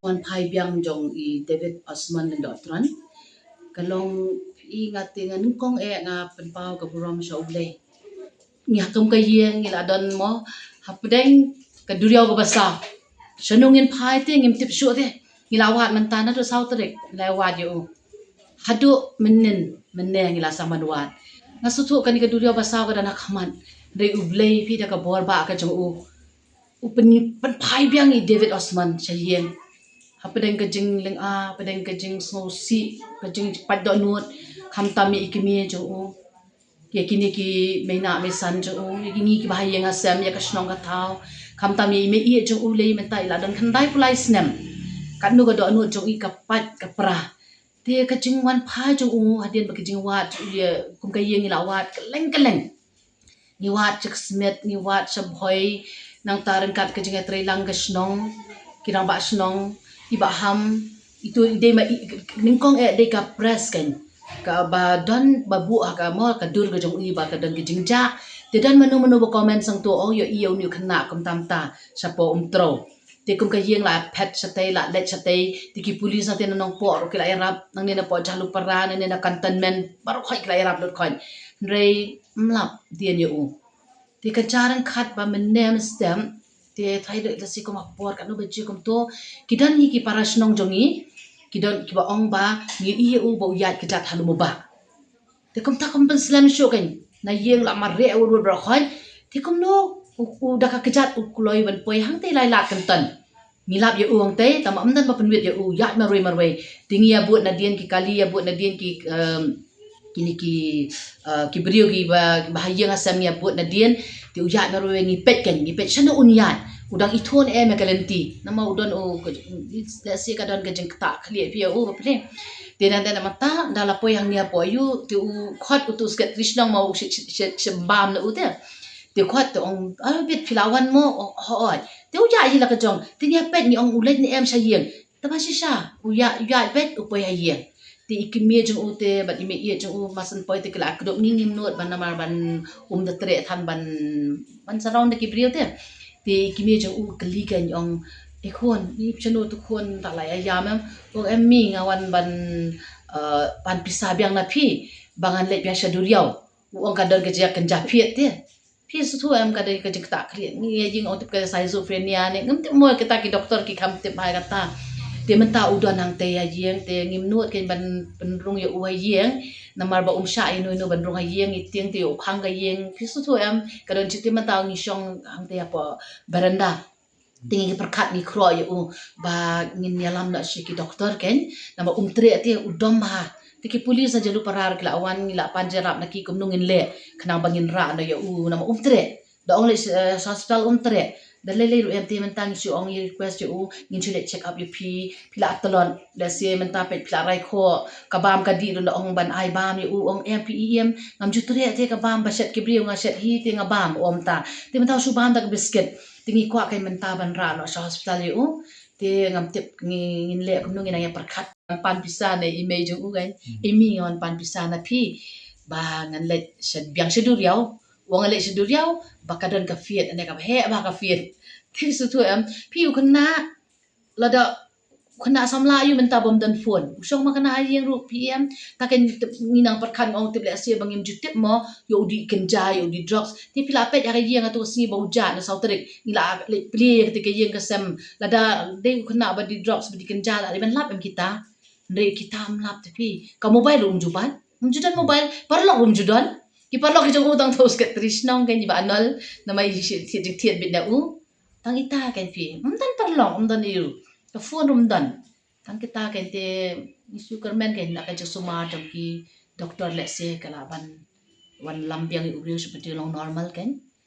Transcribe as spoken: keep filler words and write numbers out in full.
Wan phai biang jong i David Osman Lyngdoh Tran. Ka long i nga te nga nyngkong eh nga pynpaw ka burom sha U Blei. Ngi ha kum ka ïing ngi la don mo hapdeng ka duriaw kaba saw. Shano ngin phai te ngim tip shuh te. Ngi la wad mynta naduh saw tarik ngi la wad ïa u. Haduh mynnin mynne ngi la sa man wad. Nga sngewthuh kane ka duriaw ba saw ka don ha khmat. Hynrei U Blei phi da ka bor ba ka jong u. U pyn, pynphai biang i David Osman sha ïing. Hapdeng ka jinglynga, hapdeng ka jingsngewsih, ka jingpait dohnud, khamtam ïa i kmie jong u. Ïa kine ki mei nah mei san jong u, ïa kine kiba ha ïing ha sem, ïa ka shnong ka thaw. Khamtam ïa i mei ïeit jong u lei mynta i la don khyndai phew lai snem. Katno ka dohnud jong i ka pait ka pra. Te ka jingwan phai jong u hadien ba ka jingwad ïa kum ka ïing i la wad kylleng kylleng. Ngi wad sha Smit, ngi wad sha Bhoi, nangta ryngkat ka jingïatreilang ka shnong, ki rangbah shnong, i Bah Ham, itu i dei ma i, nyngkong eh dei ka press kan. Kaba don ba buh ha ka mo ka dur ka jong i ba ka don ka jingjah. Te don mano mano ba comment sangto ong ïoh i ïa une u khynnah kumta kumta shapoh Umtrew. Te kum ka ïing la phet shatei la leit shatei. Te ki police na te na Nongpoh ruh ki la ïarap, nangne na poh Jhalupara, nangne na Cantonment, baroh khoit ki la ïarap lut khoit. Hynrei ym lap dien ïa u. Te ka jar ryngkat ba mynne mynstep te trai dei da si kum ha por katno baje kumto. Ki don ngi ki para shnong jong ngi, ki don kiba ong ba ngi ïohi ïa u ba u ïaid kjat ha Lum u Bah. Te kumta kum pynslem shuh kan na ïing la mareh u ruh baroh khoit. Te kumno u, u da ka kjat u kloi ban poi hangtei lai lad kynton. Ngi lap ïa u hangtei tangba ym don ba pynwit ïa u, ïaid marwei marwei. Te ngi ïa bud nadien ki kali, ïa bud nadien ki, em, kine ki, eh, ki briew kiba, kiba ha ïing ha sem ngi ïa bud nadien. Te u ïaid marwei ngi peit kan, ngi peit shano un ïaid. U dang ithun em ïa ka lynti. Namar u don u, lehse ka don ka jingktah khlieh phi ïa u ba phi. Te nangta namar ta da la poi hangne hapoh ïa u te u khot utu u secretary shnong ma u shi, shi, shi, shi bam na u te. Te u khot te ong, "Ah, bit phi la wan mo?" "Oh, hooid." Te u ïaid hi la ka jong. Te ngi ïa peit ngi ong u leit ne em sha ïing. Te ba shisha u ïaid, u ïaid beit u poi ha ïing. Te i kmie jong u te bad i mei ïeit jong u mar syn poi te ki la kdup ngi ngim nud ban namar ban um da treh than ban, ban surround da ki briew te. Te i kmie jong u kylli kan ong, "E khun, i shano tu khun, ta la ïa ïam em?" "Ong em mi, nga wan ban, eh, pan pisa biang na phi ba ngan leit biang sha duriaw." U ong ka don ka jia kynja phiat te. Phi sngewthuh em ka dei ka jingktah khlieh. Ngi ïa ïing ong tip ka schizophrenia ne ngim tip mo, kita ki doktor ki kham tip bha ïa kata. Te mynta u don hangtei ha ïing te ngim nud kan ban pynrung ïa u ha ïing. Namar ba um shah ïa no ïa no ban rung ha ïing, i tieng te u khang ka ïing. Phi sngewthuh em ka don jingtip, mynta ngi shong hangtei hapoh veranda. Te ngi pyrkhat ngi khroh ïa u ba ngin ïalam noh sha ki doktor kan. Namar um treh te u dom bha. Te ki police na Jhalupara ki la wan, ngi la pan jingïarap na ki kumno ngin leh khnang ba ngin rah noh ïa u namar um treh. Da ong leit, eh, sha hospital um treh. Da lei lei ruh em te mynta ngi shu ong ïa request ïa u, ngin shu leit check up ïa phi, phi la tlot, lehse mynta peit phi la rai khoh, ka bam ka dih ruh da ong ban ai bam ïa u, ong em phi ïa em, ngam ju treh te ka bam ba shet ki briew nga shet hi te nga bam, ong mynta. Te mynta u shu bam da ka biscuit. Te ngi kwah kan mynta ban rah noh sha hospital ïa u. Te ngam tip ngi, ngin leh kumno, ngi nang ïa pyrkhat. Pan pisa na i mei jong u kan. Hmm. I mei, ngan pan pisa na phi ba ngan leit sha, biang sha duriaw. Wan ngan leit sha duriaw ba ka don ka phiat, ane kaba heh bha ka phiat. Phi sngewthuh em, phi u khynnah, lada u khynnah samla ïa u mynta bym don phone. U shong ma khynnah ha ïing ruh phi em. Ta kan ngi nang pyrkhat ong tip lehse ba ngim ju tip mo, ïa u dih kynja, ïa u dih drugs. Te phi la peit ha ka ïing ha tu ka sngi ba u jah na saw tarik. Ngi la leit plie ïa kata ka ïing ka sem. Lada dei u khynnah ba dih drugs ba dih kynja la dei ban lap em kita. Hynrei kita ym lap te phi. Ka mobile ruh um ju ban. Um ju don mobile. Paralok ruh um ju don. Ki paralok ki jong u tang thaw secretary shnong kan, i Bah Anol. Namar i shi thied jingthied bit na u. Tang ita kan phi. Um don paralok, um don ïa u. Ka phone ruh um don. Tang kita kan te ngi shu kyrmen kan na ka jingsumar jong ki doktor lehse ka lah ban wan lam biang ïa u briew sha pyrthei long normal kan.